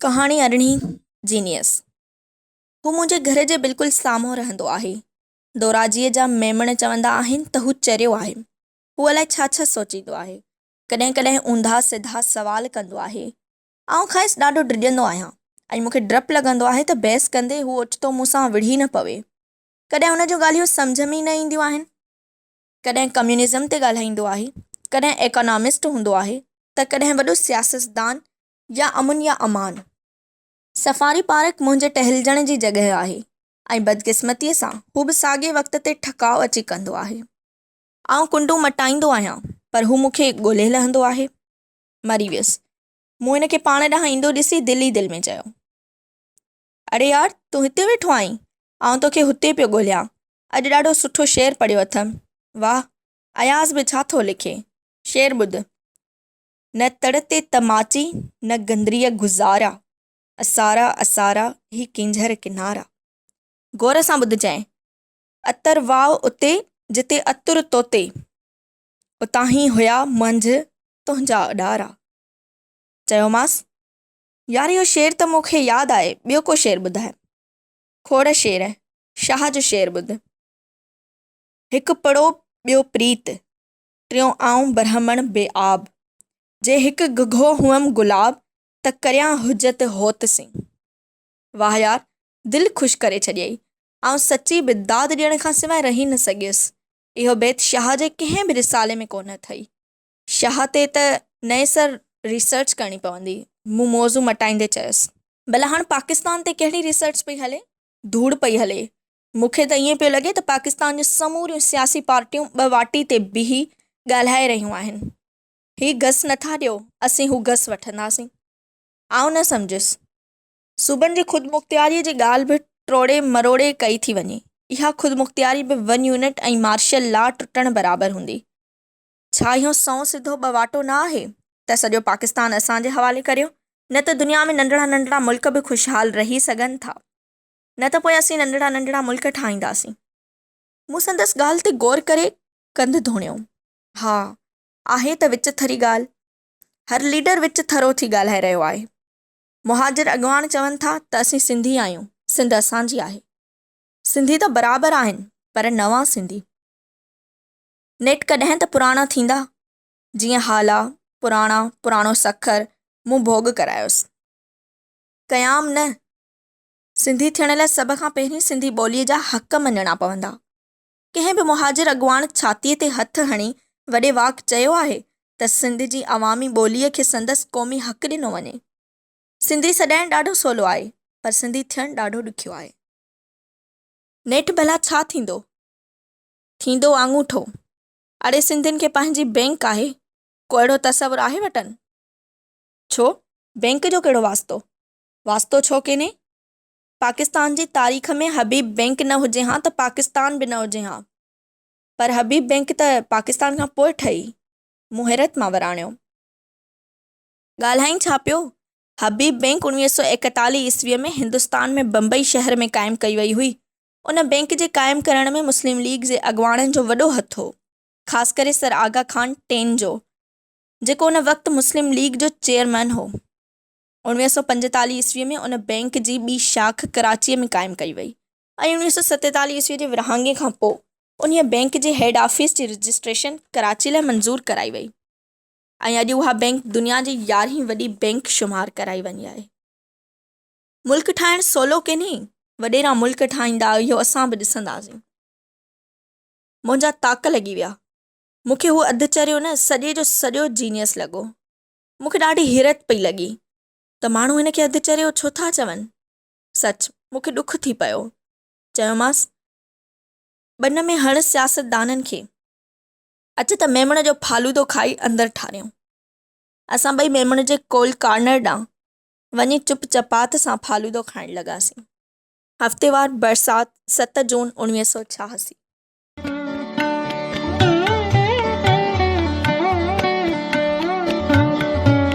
ڪهاڻي ارڙهين، جينيئس. هو منهنجي گهر جي بلڪل سامهون رهندو آهي. دوراجيء جا ميمڻ چوندا آهن ته هو چريو آهي. هو الائي ڇا ڇا سوچيندو آهي. ڪڏهن ڪڏهن اونڌا سڌا سوال ڪندو آهي. آئون کانئس ڏاڍو ڊڄندو آهيان ۽ مون کي ڊپ لڳندو آهي ته بحث ڪندي هو اوچتو مون سان وڙهي نه پوي. ڪڏهن هن جون ڳالهيون سمجهه ۾ ئي نه اينديون آهن. ڪڏهن ڪميونزم تي ڳالهائيندو آهي، ڪڏهن ايڪانامسٽ هوندو آهي ته ڪڏهن وڏو سياستدان يا امن يا امان. سفاري پارڪ منهنجي ٽهلجڻ جي جڳهه آهي ۽ بدقسمتيء سان هو به ساڳئي وقت تي ٺڪاء اچي ڪندو آهي. آئون ڪنڊون مٽائيندو آهيان پر هو مون کي ڳولهي لهندو آهي. مري ويس. مون هن کي پاڻ ڏانهن ايندو ڏسي دل ئي دل ۾ چيو. اڙي يار تون هتي ويٺو آهين؟ آئون توکي هتي پيو ڳولهيان. اڄ ڏاڍو سٺو شعر پڙهيو اٿم. واهه اياز به ڇا ٿو لکي. شعر ٻڌ. نه تڙ تي تماچي، نه گندريء گذارا، اسارا اسارا، هي ڪينجهر ڪنارا. غور سان ٻڌجانء، اتر واء اتي، جتي عطر توتي، اتاهين هيا منجهه تنهنجا اڏارا. چيومانس، يار اهو شعر ته مون کي ياد آهي، ٻيو ڪو شعر ٻڌاء. کوڙ شعر، شاهه جو شعر ٻڌ. هڪ پڙو ٻيو پريت، ٽيون آئون برهمڻ بي آب. جي هڪ گهگهو هئم گلاب، ته ڪريان حجت هوت سين. واهه يار، دل خوش ڪري ڇڏيئي. آئون سچي به داد ڏيڻ کان سواء رهي نه سگهيس. اهو بيت شاهه جي ڪنهن به رسالي ۾ ڪونه اٿئي. شاهه تي ته نئين سر ريسرچ ڪرڻي پوندي. مون موضوع مٽائيندي چيس. ڀلا هاڻ پاڪستان تي ڪهڙي ريسرچ پئي هلي؟ ڌوڙ پئي هلي. مون کي ته ائين پيو لڳي ته پاڪستان جون سموريون سياسي پارٽيون ٻه واٽي تي بيهي ڳالهائي رهيون آهن. هي گس نٿا ڏيو، اسين هو گس وٺنداسين. آئون نه سمجهيس. صوبن جي خودمختياريء جي ڳالهه به ٽوڙي مروڙي ڪئي ٿي وڃي. اها خودمختياري به ون يونٽ ۽ مارشل لا ٽٽڻ برابر هوندي. ڇا اهو سنئون سڌو ٻه واٽو نه آهي ته سڄو پاڪستان اسان جي حوالي ڪريو، نه ته دنيا ۾ ننڍڙا ننڍڙا ملڪ به خوشحال رهي سگهن ٿا. نه ته پوء اسين ننڍڙا ننڍڙا ملڪ ٺاهينداسين. مون سندس ڳالهه تي غور ڪري ڪنڌ ڌوڻيو. ها، آهي ته وچ ٿري ڳالهه. هر ليڊر وچ ٿرو ٿي ڳالهائي رهيو آهي. مهاجر اڳواڻ چون ٿا ته اسين سنڌي آهيون، سنڌ اسان جي آهي. سنڌي ته برابر آهن، پر نوان سنڌي. نيٺ ڪڏهن ته پراڻا ٿيندا، جيئن هالا، پراڻا، پراڻو سکر، مون ڀوڳ ڪرايوس. قيام نه، سنڌي ٿيڻ لاء سڀ کان پهرين سنڌي ٻوليء جا حق مڃڻا پوندا. ڪنهن به مهاجر اڳواڻ ڇاتيء تي هٿ هڻي وڏي واڪ چيو آهي ته سنڌ جي عوامي ٻوليء کي سندس قومي حق ڏنو وڃي. سنڌي سڏائڻ ڏاڍو سولو آهي، پر سنڌي ٿيڻ ڏاڍو ڏکيو آهي. نيٺ ڀلا ڇا ٿيندو؟ ٿيندو آڱوٺو. اڙي سنڌين کي پنهنجي بئنڪ آهي، ڪو اهڙو تصور آهي وٽن؟ ڇو؟ بئنڪ جو ڪهڙو واسطو؟ واسطو ڇو ڪينهي؟ پاڪستان جي تاريخ ۾ حبيب بئنڪ نه هجي هان ته پاڪستان به نه هجي هان. پر حبيب بئنڪ ته پاڪستان کان پوء ٺهي. مون حيرت مان وراڻيو. ڳالهائين ڇا پيو؟ حبيب بئنڪ 1941 عيسويء ۾ هندستان ۾ بمبئي شهر ۾ قائم ڪئي وئي هئي. ان بئنڪ جي قائم ڪرڻ ۾ مسلم ليگ جي اڳواڻن جو وڏو هٿ هو. خاص ڪري سر آغا خان ٽئين جو، جيڪو ان وقت مسلم ليگ جو چيئرمئن هو. 1945 عيسويء ۾ ان بئنڪ جي ٻي شاخ ڪراچيء ۾ قائم ڪئي وئي ۽ 1947 عيسويء جي ورهاڱي کان پوء انهيء بئنڪ جي هيڊ آفيس جي رجسٽريشن ڪراچيء لاء منظور ڪرائي وئي ۽ اڄ اها بئنڪ دنيا جي يارهين وڏي بئنڪ شمار ڪرائي وڃي آهي. ملڪ ٺاهڻ سولو ڪينهي، وڏيرا ملڪ ٺاهيندا اهو اسان به ڏسنداسين. منهنجا طاق لڳي ويا. مون کي هو اڌ چريو نه سڄي جو سڄو جينيس لڳو. مون کي ڏاڍي حيرت پئي لڳي ته ماڻهو هن کي اڌ چريو ڇو ٿا چون. سچ، مون کي ڏک ٿي پيو. چيومانس، ٻن ۾ هڻ سياستدانن کي. اچ ته ميمڻ جو فالودو کائي اندر ٺاريون. اسان ٻئي ميمڻ جي ڪول ڪارنر ڏانهن وڃي چپ چپات سان فالودو کائڻ لڳاسين. هفتيوار برسات، 7 جون 1986.